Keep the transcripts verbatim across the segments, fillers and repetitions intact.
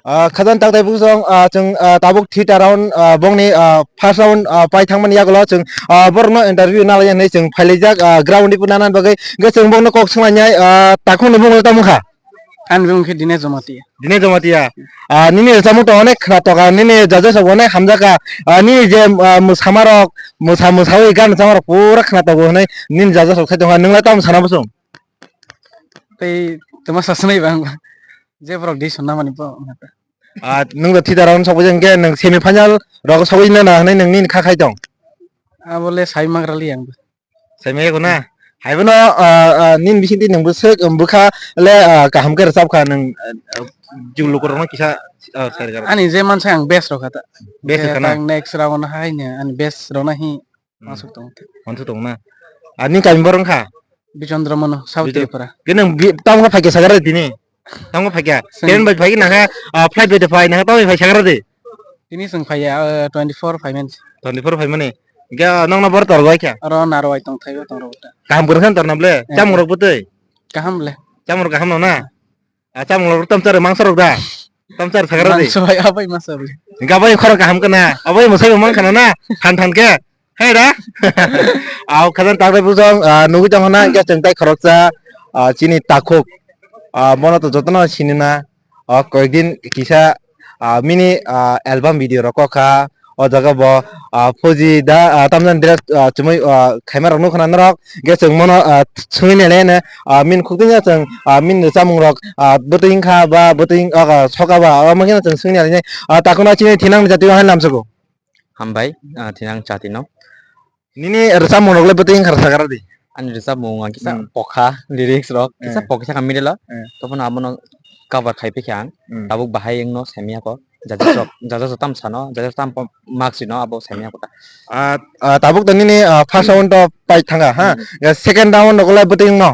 Ah, khajang tak tai buksong, ah, chwng, ah, tabuk theta round, ah, bongni, ah, first round, ah, pai thangmani yagulo chwng, ah, borokno interview nalai hinwi chwng phailaijak, ah, ground ni puna nan bagwi, hwnkhe chwng bongno kok swnglainai, ah, takhukni bumung tamo kha? Ani bumung khe Dinesh Jamatia. Dinesh Jamatia. Ah, nini rwchapmung to onek khna toka, nini judges rok onek hamjaka. Ah, nini je, ah, mwsama rok, mwsa, mwsawi gan rwchapma rok pura khna togo hinwi nini judges rok sai tongkha. Nwng lai tamo sana bwswng? Tei twma sa swnai ba ang ba. Je borok di sonna mani bo. Ah, nwng to theta round sokbai hwnkhe nwng semi final rok sokbai nana hinwi nwng nini kha khai tong? Abo le sai magra li ang ba. Saimaya ko na. Haibono, ah, ah, nini bisingtwi nwng bwswk, um, bwkha le, ah, kaham khe rwchap kha nwng, ah, julu korokno kisa, ah, sai rwkha. Ani je mansa ang best rwkha ta. Best rwkha na? Tang next round hai nya ani best rwna hi masuk tong. Mansuk tong na. Ah, nini kami borok wngkha? Bijondra Mano, South Bijondra. Tripura. Ke nwng bi-, tamo khe phaikhe sakha re tini? Tamo phaikha? Train bai phaikhe na khe, ah, flight bai de phai na khe tamo phai sakha re di? Tini chwng phaiya, ah, twenty four phaimani. Twenty four phaimani. Hingke nokno boro torgo kha? Oro narwai tong thaibo tong rok ta. Kaham kwrwngkha torna ble? Eh. Chamung rok bwtwi? Kaham ble. Chamung rok kaham no na? Ah, chamung rok tamchar mangsa rok da? Tamchar sagra di? Mangsa bai abai masa ble. Hingke abai khorang kaham kana? Abai mwsai bo mang kana na? Than than khe? Hai da? Au khajang tak dai bujong, ah, nugui tong hana hingke chwng tai khoroksa, ah, chini takhuk. Ah, bono to jotono sinina. O koyekdin kisa, ah, mini, ah, album video rok kok kha. O jaga bo, ah, Fuji da, ah, tamjani dress, ah, chumui, ah, khaima rok nukha na norok. Hingke chwng mono, ah, sungui nele ne, ah, min khukdin ya chwng, ah, min chamung rok, ah, bwtwi wngkha ba bwtwi wng-, ah, soka ba, omo kheno chwng sungui nele ne. Ah, takhuk no chini thinang jati o hai lamsogo. Hambai, ah, thinang chati no. Nini rwchapmung rok le bwtwi wngkha rwchapmung rok di? Ani rwchapmung ang kisa Hmm. pokha, lyrics rok kisa Eh. pokha sakha middle o. Eh. Tophano abono cover khai phikha ang. Hmm. Tabuk bahai wngno saimya ko. Jajasok, jajasok tam sano, jajasok tam po-, marks rino abo saimya ko ta. Ah, ah, tabuk to nini, ah, first round to pai thanga, ha? Hmm. Ya, second round rok le bwtwi wngno?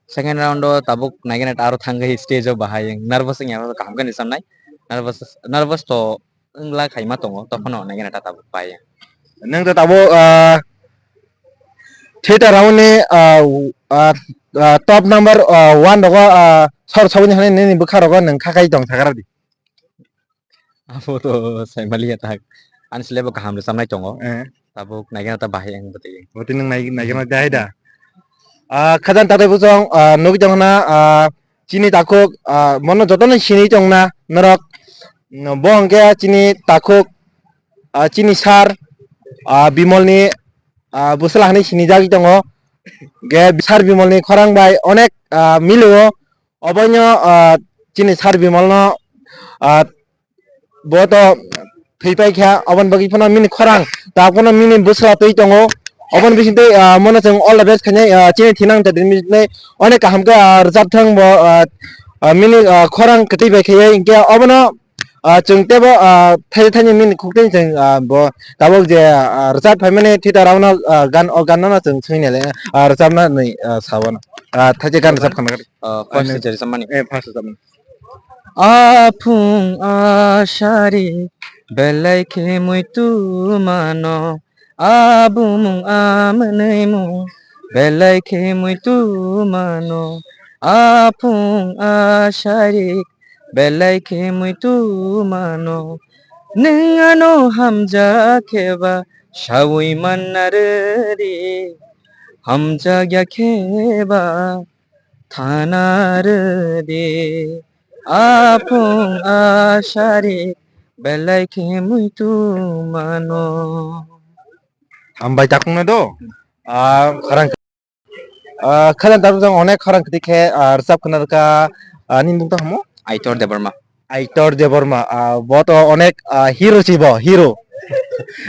Second round o tabuk naigena ta aro thangwi stage o bahai wng. Nervous wngya kaham khe ni samnai. Nervous, nervous to wngla khaima tongo, tophano naigena ta tabuk pai. Nwng to tabuk, ah, theta round ni, ah, ah, ah, top number, ah, one rogo, ah, sor sogwi ni hwnwi nini bwkha rogo nwng kha khai tong sakha di. Abo to saimaliya tak. Ani slebo kaham rwchapnai tongo. Eh. Tabuk naigena ta bahai ang bwtwi. Bwtwi nwng nai-, naigena ta hai da. Ah, khajang tak dai bujong, ah, nugui tong na, ah, chini takhuk, ah, mono jotono sini tong na norok. No, bo hwnkhe chini takhuk, ah, chini sir, ah, Bimolni, ah, bwsla hwnwi sinijagwi tongo. Ge sir Bimolni khorang bai onek, ah, milio. Oboino, ah, chini sir Bimolno, ah, bo to thwi pai kha, oboni bagwi phano mini khorang, ta phano mini bwsla twi tongo. Oboni bisingtwi, ah, mono chwng all the best khainai, ah, chini thinang ta tini bisingtwi onek kaham khe, ah, rwchap thang bo, ah, ah, mini, ah, khorang kwtwi bai khaiwi hinkhe obono, ah, chwng teibo, ah, thai thani mini khuk twi chwng, ah, bo tabuk je, ah, rwchap phaimani thita rokno, ah, gan o ganno chwng swngya le, ah, rwchapna nwi, ah, sabo no. Ah, thaise gan rwchap khana. Ah, first Ano- je rwchapmani. Eh, first rwchapmani. Aphung asari belai khe muitu mano, abumung amwnwimung belai khe muitu mano. Aphung asari belai khe muitu mano, nwng ano hamjak khe ba saui manna rwdi, hamjakya khe ba thana rwdi, aphung asari belai khe muitu mano. Hambai takhukno do. Ah, khorang. Ah, khajang tabuk jang onek khorang kwtwi khe, ah, rwchap khna rwkha, ah, nini bung tong hamo? Aitor Debbarma. Aitor Debbarma, ah, bo to onek, ah, hero si bo, hero.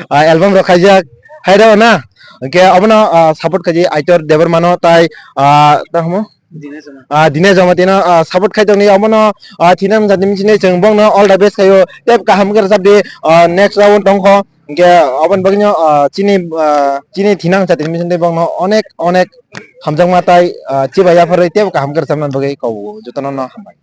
Ah, album rok khaijak, hai rw na? Hwnkhe obono, ah, support khaidi Aitor Debbarmano tai, ah, tamo? Dinesh Jamatia. Ah, Dinesh Jamatia no, ah, support khai tongni obono, ah, thinang jani michinai chwng bongno all the best khaio, tei kaham khe rwchap di, ah, next round tongkho, hwnkhe oboni bagwino, ah, chini, ah, chini thinang jani michinai bongno onek, onek hamjakma tai, ah, chibai yapharwi tei kaham khe rwchapna bagwi kok jotono no hambai.